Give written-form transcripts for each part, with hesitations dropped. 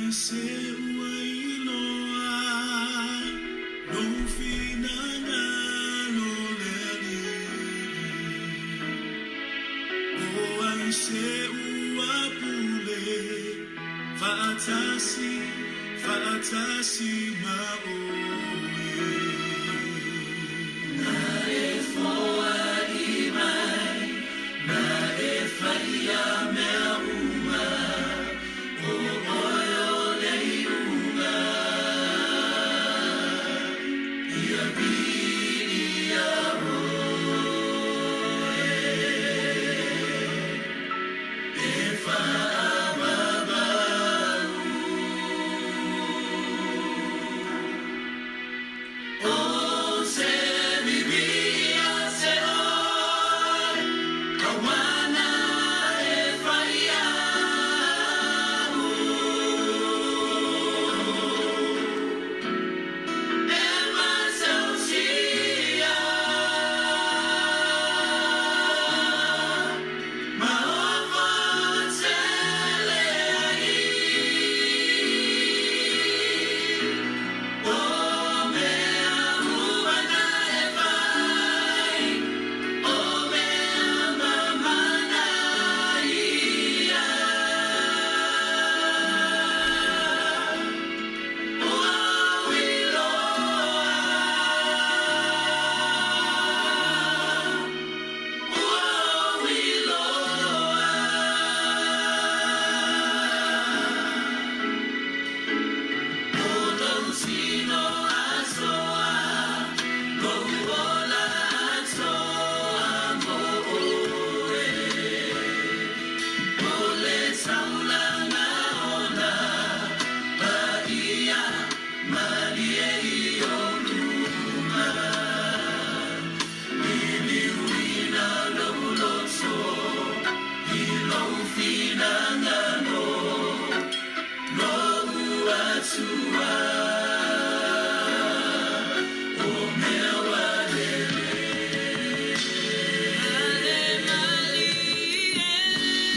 Ai se ua iloa lou finagalo le Alii, O ai se ua pule faatasi, faatasi ma oe. Na e foai mai, na e fai ia mea uma, o oe o le iuga, ia viia oe, e faavavau. O se viia se oe, auana e fai au. E matautia ma ofo tele ai. O mea uma na e fai, o mea mamana ia. Ua ou iloa, ua ou iloa. O lou tino atoa, lou ola atoa mo oe. O le taulaga ona paia malie i ou luma. Liliuina lou loto i lou finagalo, lou Atua, o mea ua lelei. Male malie,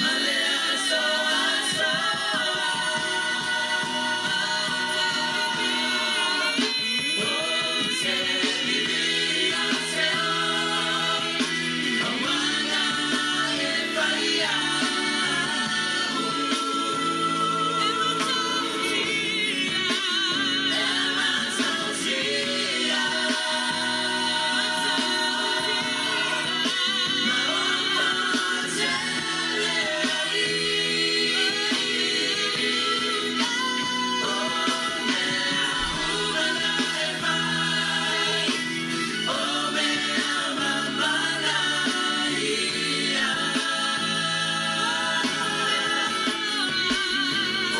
male aso aso, o te viia te oe, auana e fai au. E matautia, e matautia, ma ofo tele ai. O mea uma na e fai, o mea mamana ia.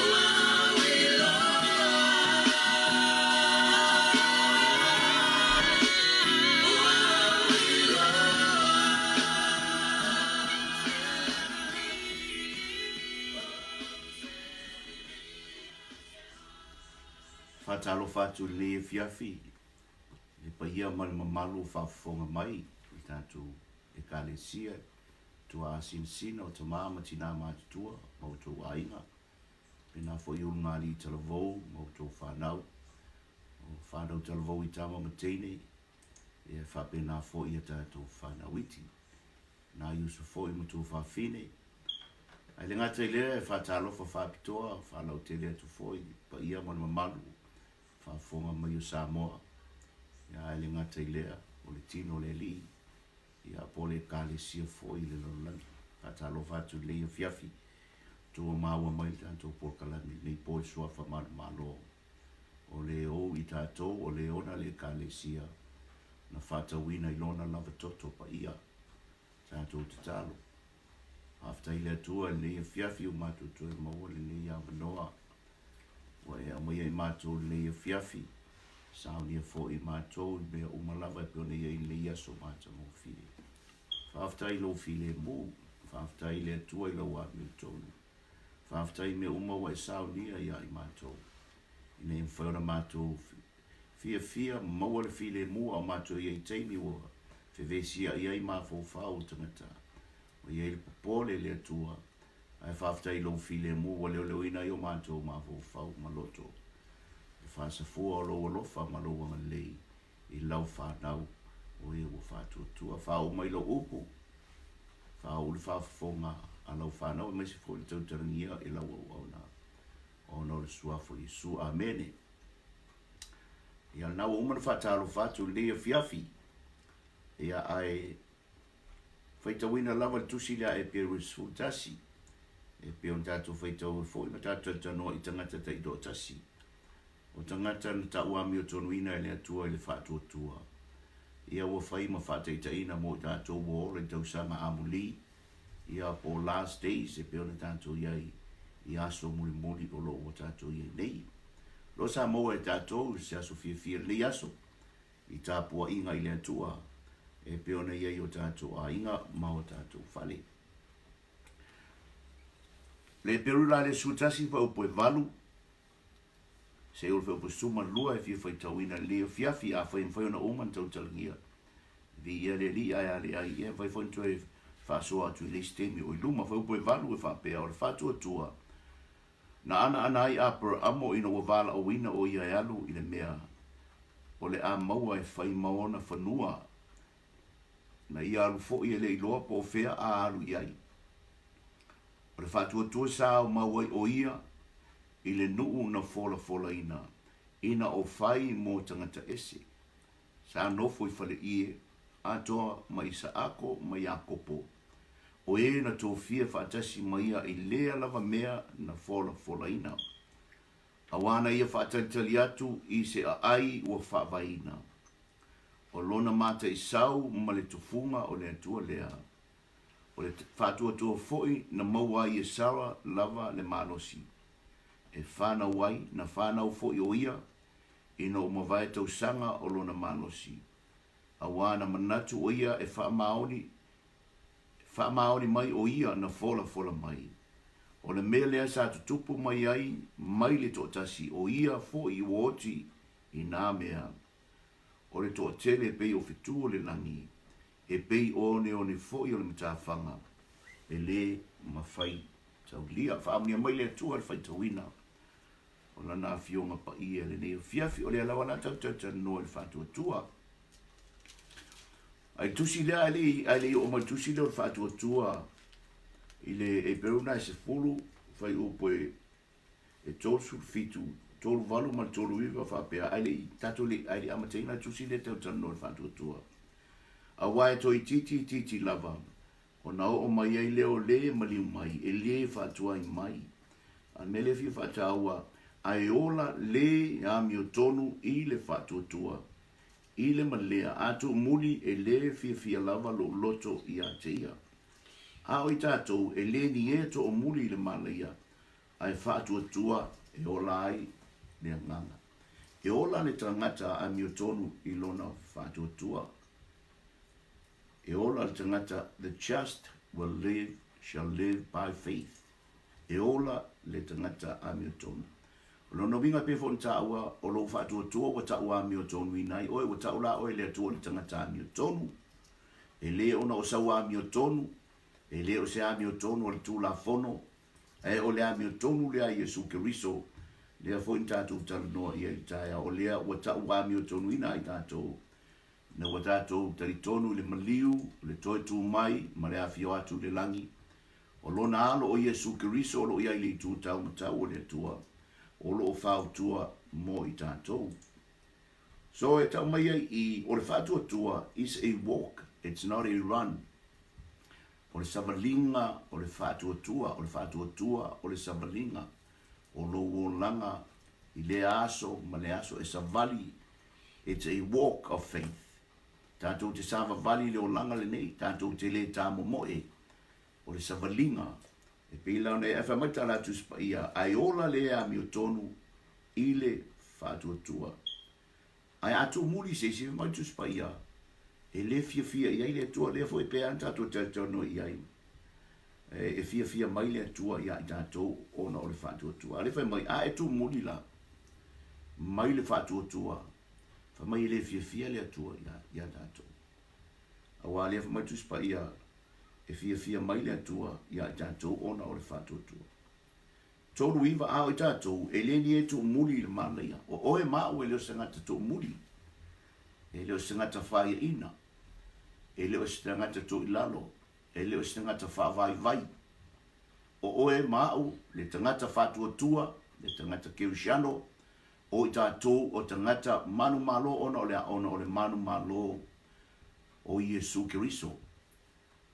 Ua ou iloa, ua ou iloa. Faatalofa atu i lenei afiafi i le paia ma le mamalu o faafofoga mai i le tatou Ekalesia, tuaasinasina o tama ma tina matutua ma outou aiga, pena foi i ulugalii talavou ma outou fanau, o fanau talavou i tama ma teine, e faapena foi ia tatou fanau iti, nai uso foi ma tuafafine. Ae le gata i lea, e faatalofa faapitoa, faalautele atu foi i le paia ma le mamalu faafofoga mai o Samoa. Ia, ae le gata i lea, o le tino o le Alii, ia, po o le Ekalesia foi i le lalolagi. Faatalofa atu i lenei afiafi, tua maua mai le tatou polokalame i lenei po i Suafa Manumalo. O le ou i tatou, o le ona le Ekalesia na faatauina i lona lava toto paia. Tatou tatalo. Faafetai i le Atua i lenei afiafi ua matou toe maua lenei avanoa. Ua e aumaia i matou i lenei afiafi, saunia foi i matou i mea uma lava e pei ona i ai i lenei aso matagofie. Faafetai i lou filemu, faafetai i le Atua i lau amiotonu. Faafetai i mea uma ua e saunia ia i matou, ina ia mafai ona matou fiafia ma maua le filemu a o matou i ai i taimi ua fevesia'i ai mafaufau o tagata. Ua i ai le popole i le Atua. Ae faafetai i lou filemu ua leoleoina ai o matou mafaufau ma loto i le faasafua o lou alofa ma lou agalelei i lau fanau o e ua faatuatua. Faauu mai lou upu, faauu le faafofoga a lau fanau aemaise foi le tautalagia i lau auauna ona o le Suafa o Iesu. Amene. Ia, lena ua uma ona faatalofa atu i lenei afiafi. Ia, ae faitauina lava le tusi lea a Eperu 11, e pei ona tatou faitau ai foi ma tatou talatalanoa i tagata taitoatasi, o tagata na tau amiotonuina e le Atua i le faatuatua. Ia ua fai ma faataitaiina mo i tatou ua ola i tausaga amuli, ia po o last days e pei ona tatou i ai i aso mulimuli o lo o ua tatou i ai nei. O lo o sa maua e tatou se aso fiafia i lenei aso, i tapuaiga i le Atua e pei ona i ai o tatou aiga ma o tatou fale. Le Peru la le 11 pa upu e 8, seia o le fuaiupu 12 e fia faitauina i lenei afiafi, afai e mafai ona uma ona tautalagia. Viia le Alii ae a leai, ia e mafai foi ona toe faasoa atu i le isi taimi o i luma. Fuaiupu e 8 e faapea, o le faatuatua na anaana ai Aperaamo ina ua valaauina o ia e alu i le mea o le a maua e fai ma ona fanua, na ia alu foi e le iloa po o fea a alu i ai. O le faatuatua sa aumau ai o ia i le nuu na folafolaina ina o fai mo tagata ese. Sa nofo i faleie atoa ma Isaako ma Iakopo, o e na tofia faatasi ma ia i lea lava mea na folafolaina. Auā na ia faatalitali atu i se aai ua faavaeina. O lona mataisau ma le tofuga o le Atua lea. O le faatuatua foi na maua ai e Sara lava le malosi e fanau ai, na fanau foi o ia ina ua mavae tausaga o lona malosi, auā na manatu o ia e faamaoni, faamaoni mai o ia na folafola mai. O le mea lea sa tutupu mai ai mai le toatasi o ia foi ua oti i nā mea. O le toatele e pei o fetu o le lagi, e pei o oneone foi o le matafaga, e lē mafai taulia. Faamanuia mai le Atua i le faitauina o Lana Afioga Paia i lenei afiafi. O lea lava la tatou talatalanoa i le faatuatua. Ae tusi lea, ae le i oo mai le tusi lea o le faatuatua i le Eperu na e 10, fuaiupu e e 37, 38 ma le 39 faapea, ae le i tatou le, ae le i amataina le tusi lea talatalanoa i le faatuatua. Aua e toeitiiti itiiti lava, ona oo mai ai lea o lē maliu mai, e lē faatuai mai. A o le mea lea e fia faataua, ae ola lē amiotonu i le faatuatua, i le malea, a tuumuli e lē fiafia lava lou loto iā te ia. A o i tatou, e lē ni e toomuli i le malaia, ae faatuatua e ola ai le agaga. E ola le tagata amiotonu i lona faatuatua. E ola le tagata, the just will live, shall live by faith. E ola le tagata amiotonu. O lona uiga e pei foi ona taua, o lou faatuatua ua tau amiotonuina ai oe, ua tau la oe e le Atua o le tagata amiotonu. E le ona o sau amiotonu, e le o se amiotonu o le Tulafono, Ae o le amiotonu lea a Iesu Keriso, lea foi na tatou talanoa i ai i le taeao, o lea ua tau amiotonuina ai tatou, ina ua tatou talitonu i le maliu, le toe tu mai ma le afio atu i le lagi. O Lona Alo o Iesu Keriso o lo o i ai i le itu taumatau o le Atua, o lo o fautua mo i tatou. So e tau mai ai i, o le faatuatua is a walk, it's not a run. O le savaliga o le faatuatua, o le faatuatua o le savaliga o lou olaga i lea aso ma le aso e savali, it's a walk of faith. Tatou te savavali i le olaga lenei, tatou te le tamomoe, o le savaliga e pei la ona e fai mai tala atu Tusi Paia, ae ola le amiotonu i le faatuatua. Ae a tuumuli se isi, fai mai le Tusi Paia, e le fiafia i ai le Atua, lea foi e pei lava ona tatou talatalanoa i ai, e fiafia mai le Atua iā i tatou ona o le faatuatua. A lea fai mai, a e tuumuli la mai le faatuatua, fai mai e le fiafia le Atua iā tatou. Aua lea fai mai le Tusi Paia, e E fiafia mai le Atua iā i tatou ona o le faatuatua. 39 a o i tatou, e le ni e tuumuli i le manaia. O oe ma au e le o se tagata tuumuli, e le o se tagata faiaina, e le o se tagata toilalo, e le o se tagata faavaivai. O oe ma au le tagata faatuatua, le tagata kerisiano, o i tatou o tagata manumalo ona o le a ona o le manumalo o Iesu Keriso.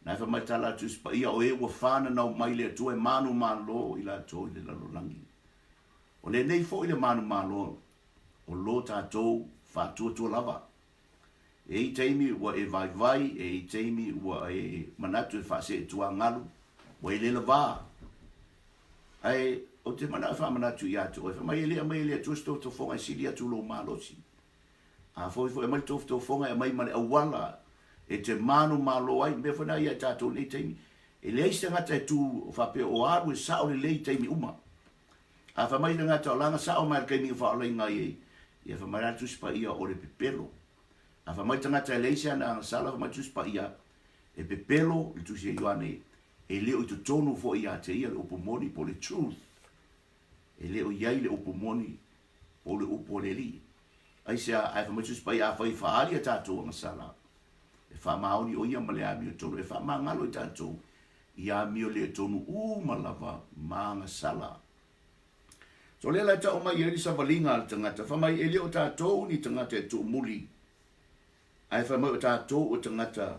Na e fai mai tala a Tusi Paia, o e ua fananau mai le Atua e manumalo i latou i le lalolagi. O lenei foi le manumalo o lo tatou faatuatua lava. E i taimi ua e vaivai, e i taimi ua e manatu e faaseetuagalu, ua e lelavā. Ae ou te manao e faamanatu ia te oe, fai mai e le aumai e le Atua se tofotofoga e sili atu lou malosi. A foi foi aumai le tofotofoga e aumai ma le auala e te manumalo ai, mea foi na ia i tatou i lenei taimi. E leai se tagata e tu faapea o alu e sao lelei i taimi uma. A fai mai le tagata o laga sao mai le taimi na faaolaina ai ei, ia fai mai la le Tusi Paia o le pepelo. A fai mai le tagata e leai se ana agasala, fai mai le Tusi Paia e pepelo le Tusi a Ioane, e le o i totonu foi ia te ia le upu moni po o le truth. E le o i ai le upu moni po o le upu a le Alii. Aisea? Ae fai mai le Tusi Paia, afai e faaali a tatou agasala, e faamaoni o ia ma le amiotonu, e faamagalo i tatou i amio le tonu uma lava ma agasala. So lea la e tau mai ai le savaliga a le tagata, fai mai e le o tatou ni tagata e tuumuli, ae fai mai o tatou o tagata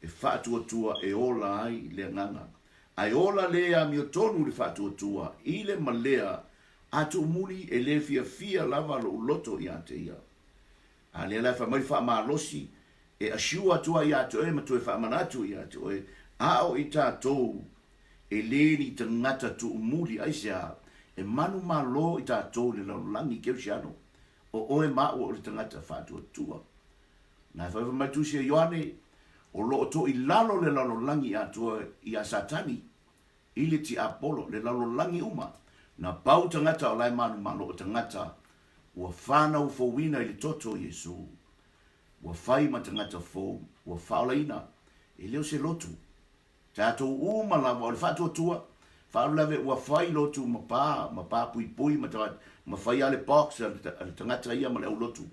e faatuatua e ola ai le agaga. Ae ola le amiotonu le faatuatua i le malea a tuumuli e le fiafia lava lou loto ia te ia. A lea la e fai mai le faamalosi e assure atu ai ia te oe ma toe faamanatu ia te oe, a o i tatou e le ni tagata tuumuli, aisea? E manumalo i tatou i le lalolagi kerisiano, o oe ma au o le tagata faatuatua. Na e fai mai Tusi a Ioane, o lo o toilalo le lalolagi atoa ia Satani i le tiapolo, le lalolagi uma. Na pau tagata o la e manumalo o tagata ua fanau fouina i le toto o Iesu, ua fai ma tagata fou, ua faaolaina, e le o se lotu. Tatou uma lava o le faatuatua, faalavelave ua fai lotu ma pa, ma pa puipui ma tagata, ma fai lava le box a le tagata ia ma le aulotu.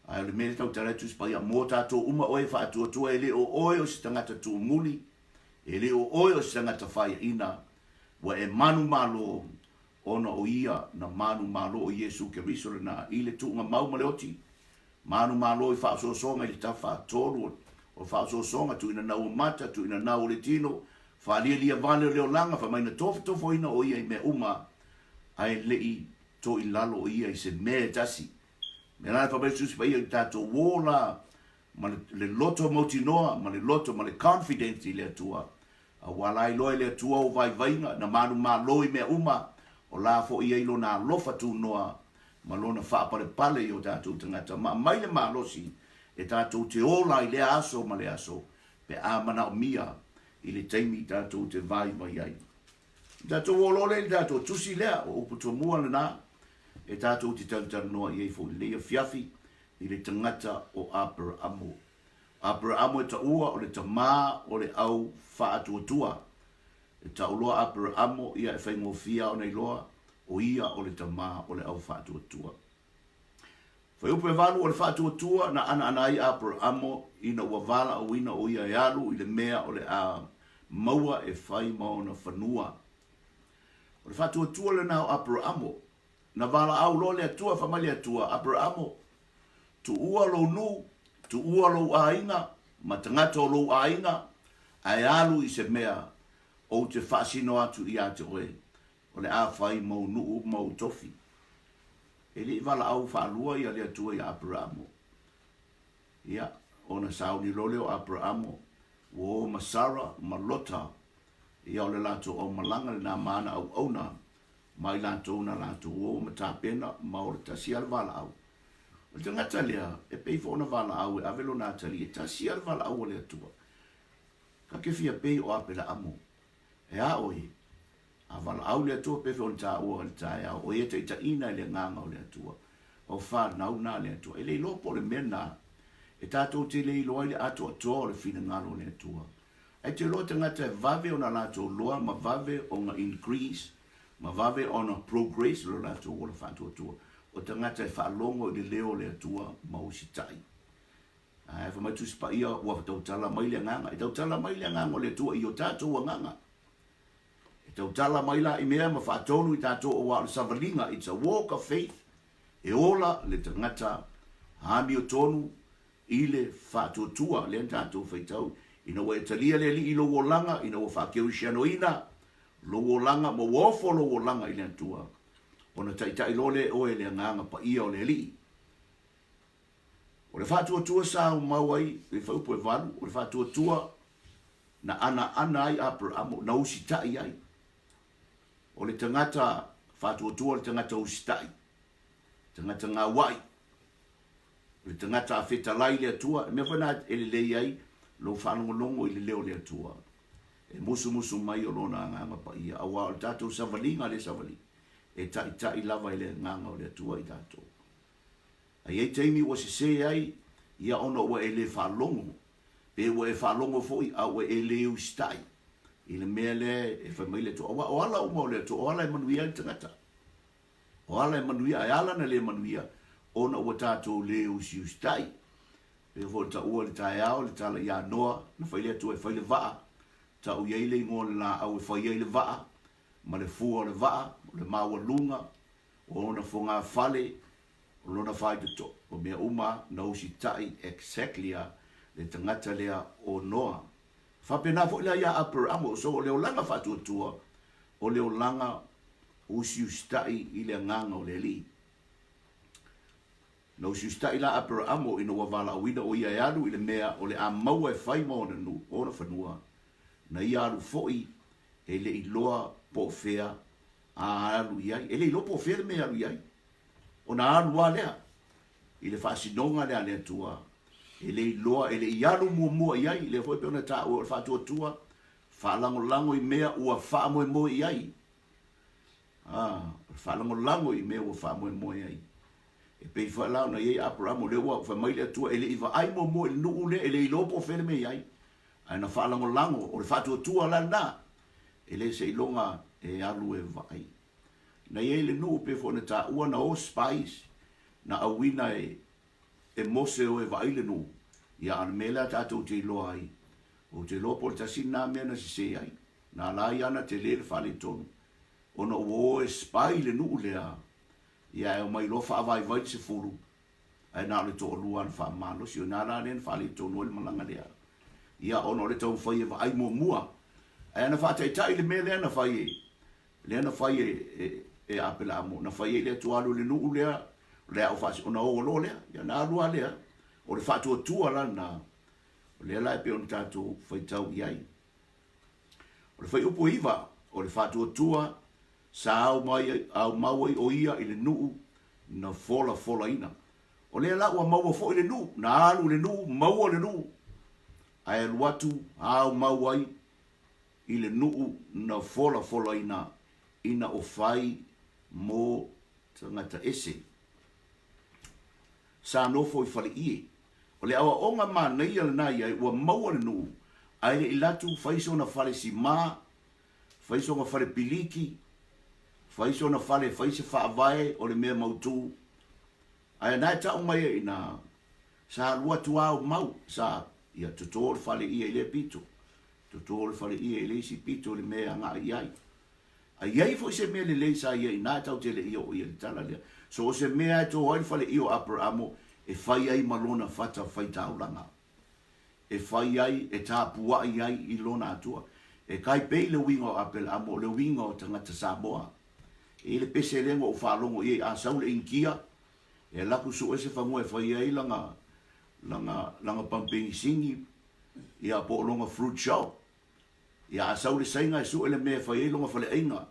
Ae o le mea lea tautala ai Tusi Paia, mo tatou uma oe e faatuatua, e le o oe o se tagata tuumuli, e le o oe o se tagata faiaina, ua e manumalo ona o Ia na manumalo o Iesu Keriso lena i le tuuga mau ma le oti, manumalo i faaosoosoga i le tafatolu o faaosoosoga, tuuina nau o mata, tuuina nau o le tino, faalialia vale o le olaga, fai mai na tofotofoina o Ia i mea uma, ae le i toilalo o Ia i se mea e tasi. Mea la e fai mai le Tusi Paia i tatou ola ma le loto mautinoa ma le loto ma le confidence i le Atua, aua la iloa e le Atua ou vaivaiga, na manumalo i mea uma, o la foi i ai Lona alofa tunoa ma Lona faapalepale i o tatou tagata. Ma aumai le malosi e tatou te ola i lea aso ma le aso pe a manaomia i le taimi tatou te vaivai ai. Tatou o loa lea i le tatou tusi lea, o upu tomua lena e tatou te talatalanoa i ai foi i lenei afiafi i le tagata o Aperamo. Aperamo e taua o le tama o le au faatuatua. E tau loa Aperamo ia e faigofie lava ona iloa o ia o le tama o le au faatuatua. Fuaiupu e 8 o le faatuatua na anaana ai Aperamo ina ua valaauina o ia e alu i le mea o le a maua e fai ma ona fanua. O le faatuatua lena o Aperamo. Na valaau loa le Atua, fai mai le Atua, Aperamo, tuua lou nuu, tuua lou aiga, ma tagata o lou aiga, ae alu i se mea ou te faasino atu ia te oe, o le a fai ma ou nuu ma ou tofi. E le i valaau faalua ia le Atua ia Aperamo. Ia, ona sauni loa lea o Aperamo, ua o ma Sara ma Lota, ia o le latou aumalaga lena ma ana auauna, ma i latou na latou o ma tapena, ma o le tasi lava le valaau. O le tagata lea, e pei foi ona valaau e ave lona atalii, e tasi lava le valaau a le Atua. Ka te fia pei o Aperaamo, e a oe? A valaau le Atua pei foi ona taua i le taeao, o ia taitaiina i le agaga o le Atua, o fanau na a le Atua. E le iloa po o le mea na e tatou te le iloa ai le atoatoa o le finagalo o le Atua. Ae te iloa tagata e vave ona latou loa ma vave ona increase ma vave ona progress lo latou ola faatuatua. O tagata e faalogo i le leo o le Atua ma usitai. Ae fai mai Tusi Paia ua tautala mai le Agaga. E tautala mai le Agaga o le Atua i o tatou agaga. E tautala mai la i mea ma faatonu i tatou aua o le savaliga, it's a walk of faith, e ola le tagata amiotonu i le faatuatua lea na tatou faitau ina ua e talia le Alii i lou olaga, ina ua faakerisianoina lou olaga ma ua ofo lou olaga i le Atua, ona taitai loa lea e oe le Agaga Paia o le Alii. O le faatuatua sa aumau ai le fuaiupu e valu, o le faatuatua na anaana ai Aperamo, na usitai ai. O le tagata faatuatua o le tagata usitai, tagata gauai, o le tagata a fetalai i le Atua. E mea foi na e lelei ai lou faalogologo i le leo o le Atua e musumusu mai o Lona Agaga Paia, aua o le tatou savaliga lea savali, e taitai lava i le Agaga o le Atua i tatou. A i ai taimi ua sese ai ia ona ua e le faalogo, pe ua e faalogo foi a ua e le usitai i le mea lea e fai mai le Atua. Aua o ala uma o le Atua, o ala e manuia ai le tagata. O ala e manuia, ae ala na le manuia ona ua tatou le usiusitai. Pei foi ona taua i le taeao le tala ia Noa, na fai le Atua e fai le vaa, tau i ai le igoa o le laau e fai ai le vaa, ma le fua o le vaa, o le maualuga, o ona fogafale, o lona faitotoa, o mea uma na usitai exactly a le tagata lea o Noa. Faapena foi la ia Aperamo, so o le olaga faatuatua, o le olaga usiusitai i le agaga o le Alii. Na usiusitai la Aperamo ina ua valaauina o ia e alu i le mea o le a maua e fai ma ona nuu, ona fanua, na ia alu foi e le i loa po o fea a alu i ai. E le iloa po o fea le mea e alu i ai. Ona alu lava lea i le faasinoga lea a le Atua. E le iloa, e le i alu muamua i ai, lea foi pei ona taua o le faatuatua, faalagolago i mea ua faamoemoe i ai. Ah, o le faalagolago i mea ua faamoemoe i ai. E pei foi la ona i ai Aperamo, lea ua fai mai le Atua, e le i vaai muamua i le nuu lea, e le iloa po o fea le mea e i ai. Ae na faalagolago, o le faatuatua la lena, e le seiloga e alu e vaai. Na i ai le nuu pei foi ona taua na o spies, na auina e, e Mose o e vaai le nuu, ia a o le mea lea tatou te iloa ai, ou te iloa po o le tasi lena mea na sese ai, na ala ai lava ona tele le faaletonu, ona ua o e spy le nuu lea, ia ae omai loa faavaivai le 10, ae na o le toalua na faamalosi, o ina la lea na faaletonu ai le malaga lea. Ia, ona o le taumafai e vaai muamua. Ae ana faataitai le mea lea na fai e, lea na fai e, e, e Apelaamo, na fai ai le Atua alu i le nuu lea, o le a o ona o loa lea, ia na alu lava lea, o le faatuatua la lena, o lea la e pei ona tatou faitau i ai. O le fuaiupu e 9, o le faatuatua sa au mai ai, au mau ai o ia i le nuu na folafolaina. O lea la ua maua foi le nuu, na alu le nuu, maua le nuu, ae alu atu au mau ai i le nuu na folafolaina ina o fai mo tagata ese. Sa nofo i Faleie. O le aoaoga manaia lena i ai ua maua le nuu, ae le i latu fai sona fale sima, fai sona fale piliki, fai sona fale, fai se faavae o le mea mautu. Ae na e tau mai ai ina, sa alu atu a o mau, sa, ia toto le fale ia i lea pito, toto le fale ia i le isi pito i le mea e agai i ai. A i ai foi se mea lelei sa i ai ina e tau te le i oo i ai le tala lea. So o se mea e to ai le fale i o Aperamo e fai ai ma lona fata faitaulaga. E fai ai, e tapuai ai i lona Atua. E kai pei le uiga o Aperamo, o le uiga o tagata Samoa. E i ai le pese lea na ou faalogo i ai, a sau le Initia, e alu atu sue se fanua e fai ai lana, lana, lana pamupenisini, ia po o lona fruit shop. Ia a sau le Saina e sue le mea e fai ai lona faleaiga,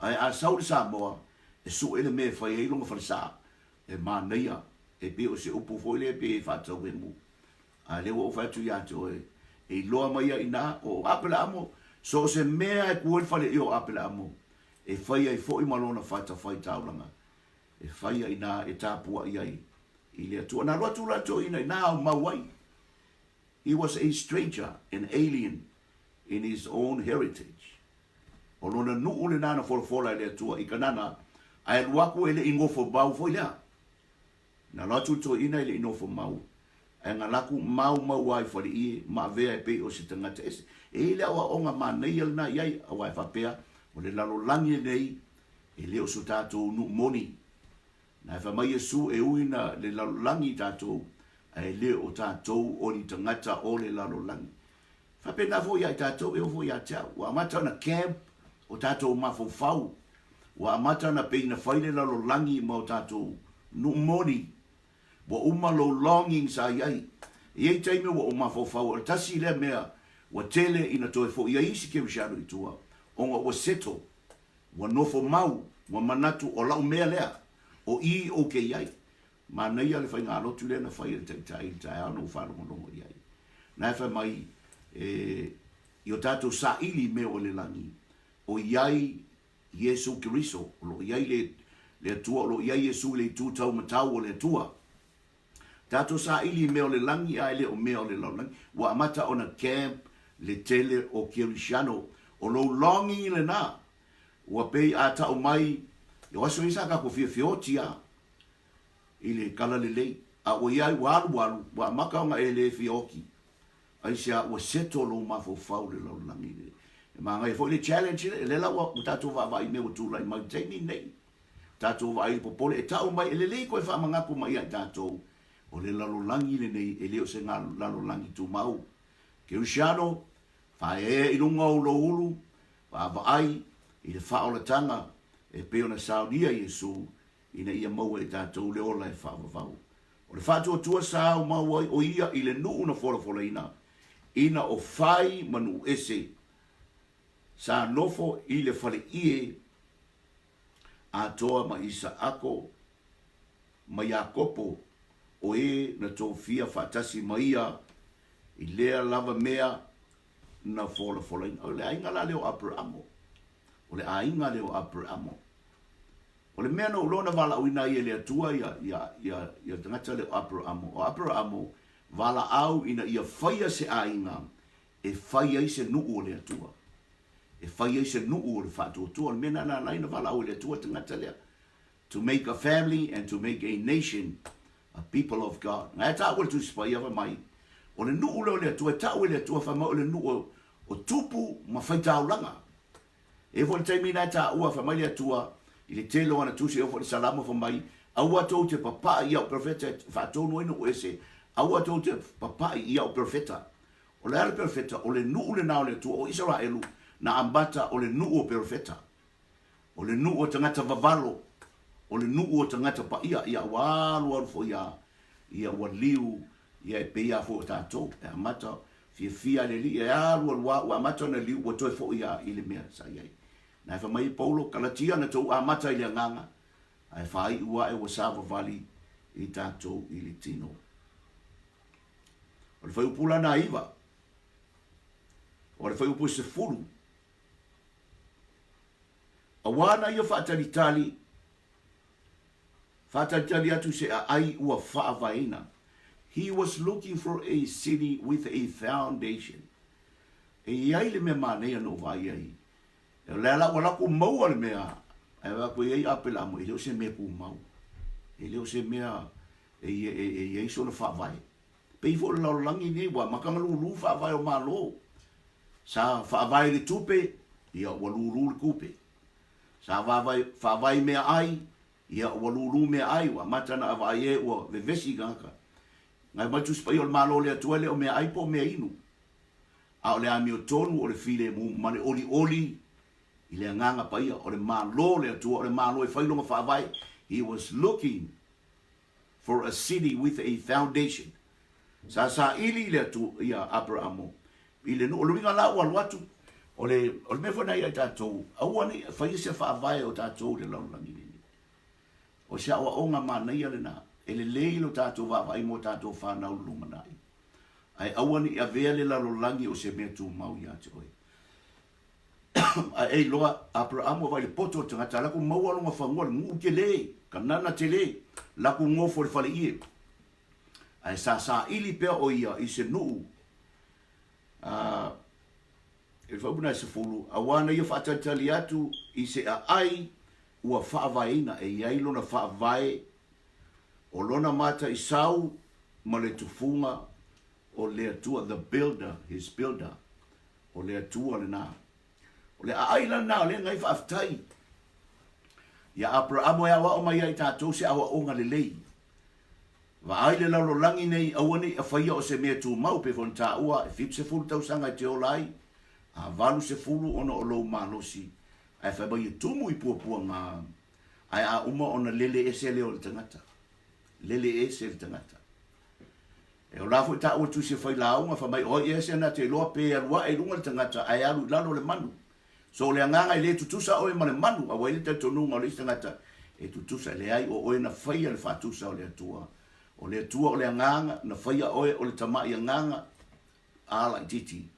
ae a sau le Samoa e sue le mea e fai ai lona falesa, e manaia, e pei o se upu foi lea pei e faatauemu. A lea ua ou fai atu ia te oe, e iloa mai ai i ina, o Apelaamo, so o se mea e ku ai le fale i o Apelaamo, e fai ai foi ma lona fatafaitaulaga, e fai ai ina e tapuai ai i le Atua. Na alu atu la le toeaina i ina ao mau ai. He was a stranger, an alien. in his own heritage. O lona nuu lena na folafola e le Atua i Kanana, ae alu aku e le i nofo mau foi lea. Na alu atu le toeaina e le i nofo mau, ae galaku mau mau a i faleie ma avea e pei o se tagata ese. E i ai le aoaoga manaia lena i ai, aua e faapea, o le lalolagi lenei e le o so tatou nuu moni. Na e fai mai Iesu e ui na le lalolagi i tatou, ae le o tatou o ni tagata o le lalolagi. Faapena foi ia i tatou, e oo foi ia te au. Ua amata ona camp o tatou mafaufau. Ua amata ona pei na fai le lalolagi ma o tatou nuu moni. Ua uma lou longing sa i ai. E i ai taimi ua ou mafaufau o le tasi lea mea ua tele ina toe foi ai isi kerisiano i tua, ona ua settle, ua nofo mau, ua manatu o lau mea lea, o i ou ke i ai. Manaia le faigalotu lea na fai e le Taitai i le taeao na ou faalogologo i ai. Na e fai mai, e, i o tatou saili i mea o le lagi, o i ai Iesu Keriso, o lo o i ai le, le Atua, o lo o i ai Iesu i le itu taumatau o le Atua. Tatou saili i mea o le lagi ae le o mea o le lalolagi. Ua amata ona camp le tele o Kerisiano. O lou longing lena, ua pei a tau mai, o aso ia sa tatou fiafia oti a. i le kala lelei, a ua i ai ua alualu, ua amata ona e le fia oti. Aisea ua settle lou mafaufau i le lalolagi lenei. E manaia foi le challenge lea, lea la ua tatou vaavaai i mea ua tulai mai i le taimi lenei. Tatou vaai i le popole e tau mai, e lelei toe faamanatu mai ia i tatou, o le lalolagi lenei e le o se lalolagi tumau. Kerisiano, faaeaea i luga o lou ulu, vaavaai i le faaolataga e pei ona saunia Iesu ina ia maua e tatou le ola e faavavau. O le faatuatua sa aumau ai o ia i le nuu na folafolaina, ina o fai ma nuu ese, sa nofo i le faleie atoa ma Isaako ma Iakopo, o e na tofia faatasi ma ia i lea lava mea na folafolaina. O le aiga la lea o Aperamo. O le aiga lea o Aperamo. O le mea na ou iloa na valaauina ai e le Atua ia, ia, ia, ia le tagata lea o Aperamo, o Aperamo, valaau ina ia faia se aiga e fai ai se nuu o le Atua. E fai ai se nuu o le faatuatua. O le mea na na ala ai na valaau e le Atua le tagata lea. To make a family and to make a nation a people of God. Na e taua le Tusi Paia fai mai, o le nuu lea o le Atua, e tau e le Atua fai mai o le nuu o, o tupu ma faitaulaga. E i ai foi le taimi na e taua, fai mai le Atua i le tele o ana tusi, e oo foi i le Salamo, fai mai, Aua tou te papai i au perofeta e faatonu ai nuu ese, aua tou te papai i au perofeta. O le a le perofeta? O le nuu lena o le Atua, o Isaraelu, na amata o le nuu o perofeta. O le nuu o tagata vavalo, o le nuu o tagata paia, ia ua alualu foi a, ia ua liu, ia e pei a foi o tatou, e amata Fiafia le Alii e alualu a, ua amata ona liu, ua toe foi a i le mea sa i ai. Na e fai mai ai Paulo, Kalatia na tou amata i le agaga, ae faaiu ae ua savavali i tatou i le tino. O le fuaiupu lana iva, o le fuaiupu e 10, Auā na ia faatalitali, Faatalitali atu se aai ua faavaeina. He was looking for a city with a foundation. E i ai le mea manaia na ou vaai ai. O lea la ua laku maua le mea, ae vaai atu e i ai Apelamo, e le o se mea tumau. E le o se mea e i ai sona faavae. Pei foi o le lalolagi nei, ua amata ona lulu faavae o Malo. Sa faavae i le tupe, ia ua lulu le tupe. Sa faavae i meaai, Ia, ua lūlū meaai, ua amata ona vaai e ua vevesi i tagata. Nai mai Tusi Paia o le Malo o le Atua e le o meaai po o meainu, a o le amiotonu o le filemu ma le olioli i le Agaga Paia. O le Malo o le Atua, o le Malo e fai lona faavae. He was looking for a city with a foundation. Sa saili le Atua ia Aperamo i le nuu. O le uiga la ua alu atu, o le, o le mea foi na ia i tatou, aua ne i faia se faavae o tatou i le lalolagi lenei. O se aoaoga manaia lena, e lelei lo tatou vaavaai mo tatou fanau i le lumanai. Ae aua ne i avea le lalolagi o se mea tumau ia te oe. Ae e iloa, Aperamo vaai le poto o le tagata, laku maua lona fanua, le nuu tele, Kanana tele, laku nofo i le faleie. Ae sa saili pea o ia i se nuu, a, le fuaiupu lena e 10, Auā na ia faatalitali atu i se aai ua faavaeina, e i ai lona faavae o lona mataisau ma le tufuga o le Atua, the builder, his builder, o le Atua lena. O le aai la lena o lea na i faafetai ia Aperamo e aoao mai ai tatou se aoaoga lelei. Vaai le lalolagi nei aua ne i afaia o se mea tumau pei foi ona taua e 70 tausaga e te ola ai, a 80 ona o lou malosi ae fai mai e tumu i puapuaga ae a uma ona lele ese lea o le tagata. Lele ese le tagata. E ola foi taua tusi e fai lauga fai mai o ai ea se na te iloa pe alu ae i luga le tagata ae alu i lalo le manu. So o le agaga e le tutusa oe ma le manu aua e i ai le talitonuga o le isi tagata e tutusa, leai o oe na faia le faatusa o le Atua. O le Atua o le agaga na faia oe o le tamai agaga a laititi.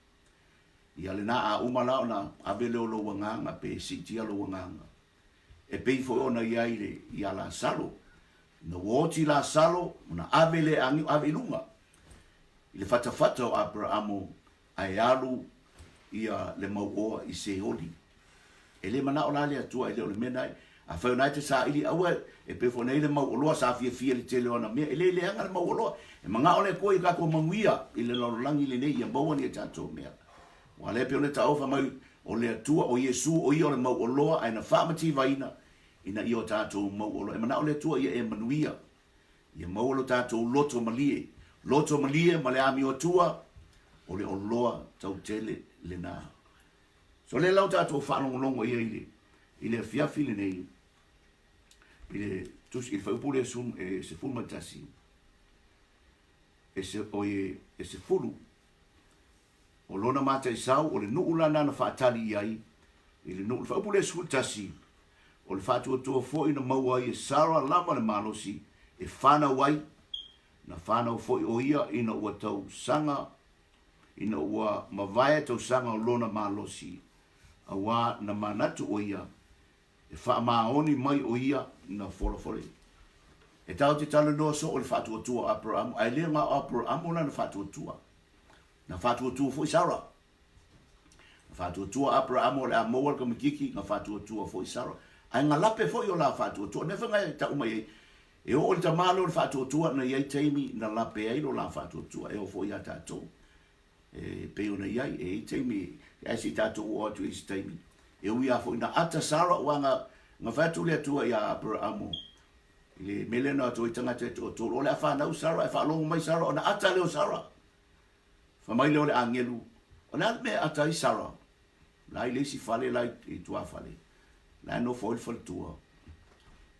Ia lena a uma la ona ave lea o lou agaga pe siitia lou agaga. E pei foi ona i ai le ia Lasalo. Ina ua oti Lasalo, ona ave lea e agiu, ave i luga i le fatafata o Aperamo ae alu ia le mauoa i Seoli. E le manao la le Atua e le o le mea na e afai o na e te saili aua e pei foi ona i ai le mauoloa sa fiafia i le tele o ana mea. E le leaga le mauoloa. E manao le Atua ia tatou manuia i le lalolagi lenei ia maua ni a tatou mea. Ua lea pei ona taofa mai o le Atua, o Iesu, o Ia o le mauoloa ae na faamativaina ina ia o tatou mauoloa. E manao le Atua ia e manuia, ia maua lo tatou loto malie, loto malie ma le amio Atua, o le oloa tautele lena. So lea la ua tatou faalogologo i ai i le, i le afiafi lenei, i le tusi, i le fuaiupu lea e 11, e se, oi, e 10, O lona mataisau, o le nuu la na na faatali i ai i le nuu. Le faaupu lea 11, o le faatuatua foi na maua ai e Sara lava le malosi e fanau ai, na fanau foi o ia ina ua tausaga, ina ua mavae tausaga o lona malosi, auā na manatu o ia e faamaoni mai o ia na folafola. E tatou te talanoa soo i le faatuatua o Aperamo, ae le na o Aperamo lana faatuatua. Na faatuatua foi Sara. Na faatuatua Aperamo o le a maua le tamaitiiti, na faatuatua foi Sara. Ae na lape foi o la faatuatua. O le mea foi na e tau mai ai, e oo i le tama lea o le faatuatua, na i ai taimi na lape ai lo la faatuatua. E oo foi ia tatou. E pei ona i ai, e i ai taimi, ae se i tatou oo atu i isi taimi. E ui lava foi na ata Sara, aua na, na fai atu le Atua ia Aperamo, i le mea lea na o atu ai tagata e toatolu, o le a fanau Sara, e faalogo mai Sara, ona ata lea o Sara. Fai mai lea o le agelu, O le a le mea e ata ai Sara? La i le isi fale la i tuafale, la e nofo ai le faletua.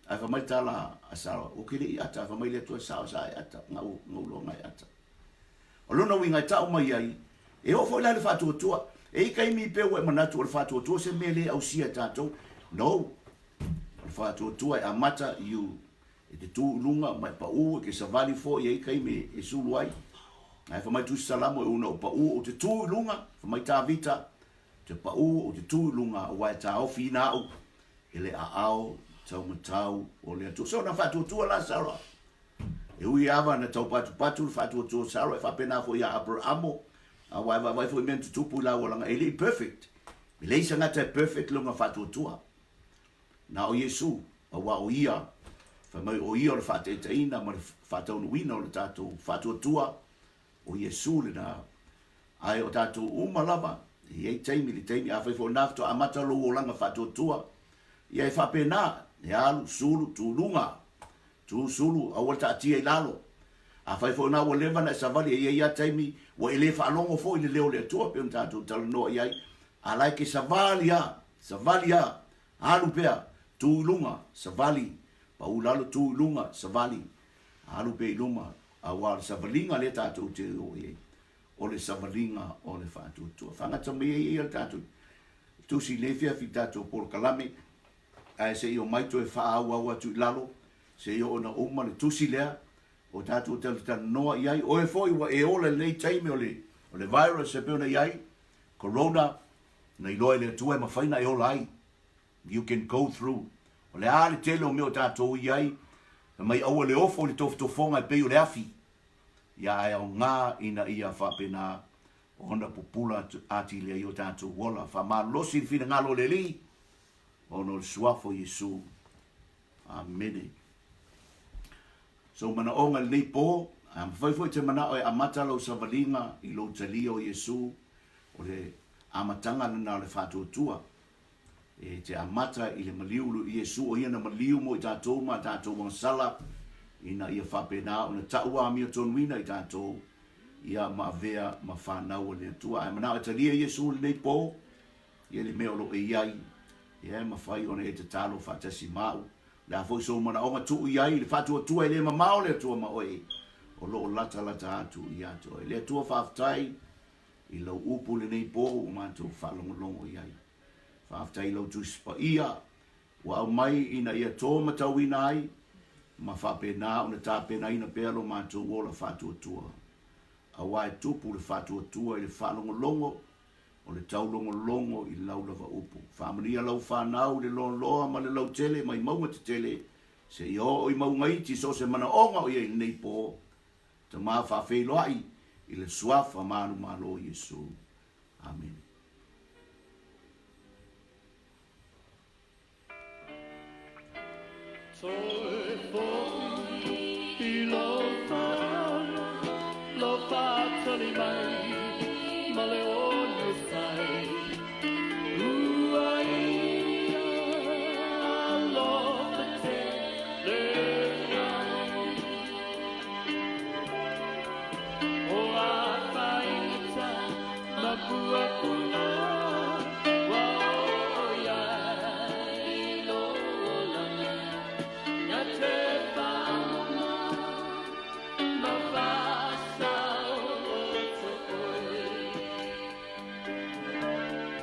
Ae fai mai le tala a Sara, Ou te le i ata. Fai mai le Atua, Sao sa e ata, na ou iloa e ata. O lona uiga e tau mai ai, e oo foi la i le faatuatua. E i ai taimi pei ua e manatu o le faatuatua se mea le ausia e tatou. No! O le faatuatua e amata you E te tū i luga ma e paū, e te savali foi, e i ai taimi e sulu ai. Ae fai mai Tusi Salamo, e una o paū, ou te tū i luga, fai mai Tāvita, ou te paū, ou te tū i luga, aua e taofiina au e le aao taumatau o le Atua. So, na faatuatua la Sarah. E ui ava na taupatupatu le faatuatua o Sarah, e faapena foi ia Aperamo, aua e vaavaai foi i mea na tutupu i laua laga, e le i perfect. E leai se gata e perfect lona faatuatua. Na o Iesu, aua o Ia, fai mai o Ia o le faataitaiina ma le faataunuuina o le tatou faatuatua, o Iesu lena. Ae o tatou uma lava, e i ai taimi, le taimi, afai foi o lena faatoa amata lou olaga faatuatua, ia e faapena, e alu, sulu, tu luga, tu sulu, aua le taatia i lalo. Afai foi o lena ua leva ona e savali, e i ai lava taimi ua e le faalogo foi i le leo o le Atua, pei ona tatou talanoa i ai, a la e te savali lava, Savali a! Alu pea! Tu i luga! Savali! Pau i lalo, tu i luga, savali! Alu pea i luma, aua o le savaliga lea tatou te o i ai, o le savaliga o le faatuatua. Faagata mai ai ia le tatou tusi i lenei afiafi i le tatou polokalame, ae se i omai toe faaauau atu i lalo, se i oo ina uma le tusi lea, o tatou talatalanoa i ai. Oe foi ua e ola i lenei taimi o le, o le virus e pei ona i ai, corona, Na iloa e le Atua e mafai na e ola ai. You can go through. O le a le tele o mea o tatou i ai, fai mai aua le ofo i le tofotofoga e pei o le afi, ia ae aoga ina ia faapena ona pupula atili ai o tatou ola. Faamalosi le finagalo o le Alii ona o le Suafa o Iesu. Amene. Sou manaoga i lenei po, a mafai foi te manao e amata lau savaliga i lou talia o Iesu, o le amataga lena o le faatuatua. E te amata i le maliu i Iesu, o ia na maliu mo i tatou ma a tatou agasala, ina ia faapena ona tau amiotonuina i tatou, ia ma avea ma fanau a le Atua. Ae manao e talia Iesu i lenei po, ia le mea o lo o e i ai, ia e mafai ona e tatalo faatasi ma au. O le a foi sou manaoga tuu i ai i le faatuatua e le mamao le Atua ma oe, o lo o latalata atu ia te oe. Le Atua faafetai i lau upu i lenei po ua matou faalogologo i ai. Faafetai i lau Tusi Paia ua aumai ina ia tō matauina ai ma faapena ona tapenaina pea lo matou ola faatuatua. Aua e tupu le faatuatua i le faalogologo o le taulogologo i lau lava upu. Faamanuia lau fanau i le loaloa ma le lautele mai mauga tetele seia oo i mauga iti so o se manaoga o i ai i lenei po. Tama faafeiloai i le Suafa manumalo o Iesu. Amene. Toe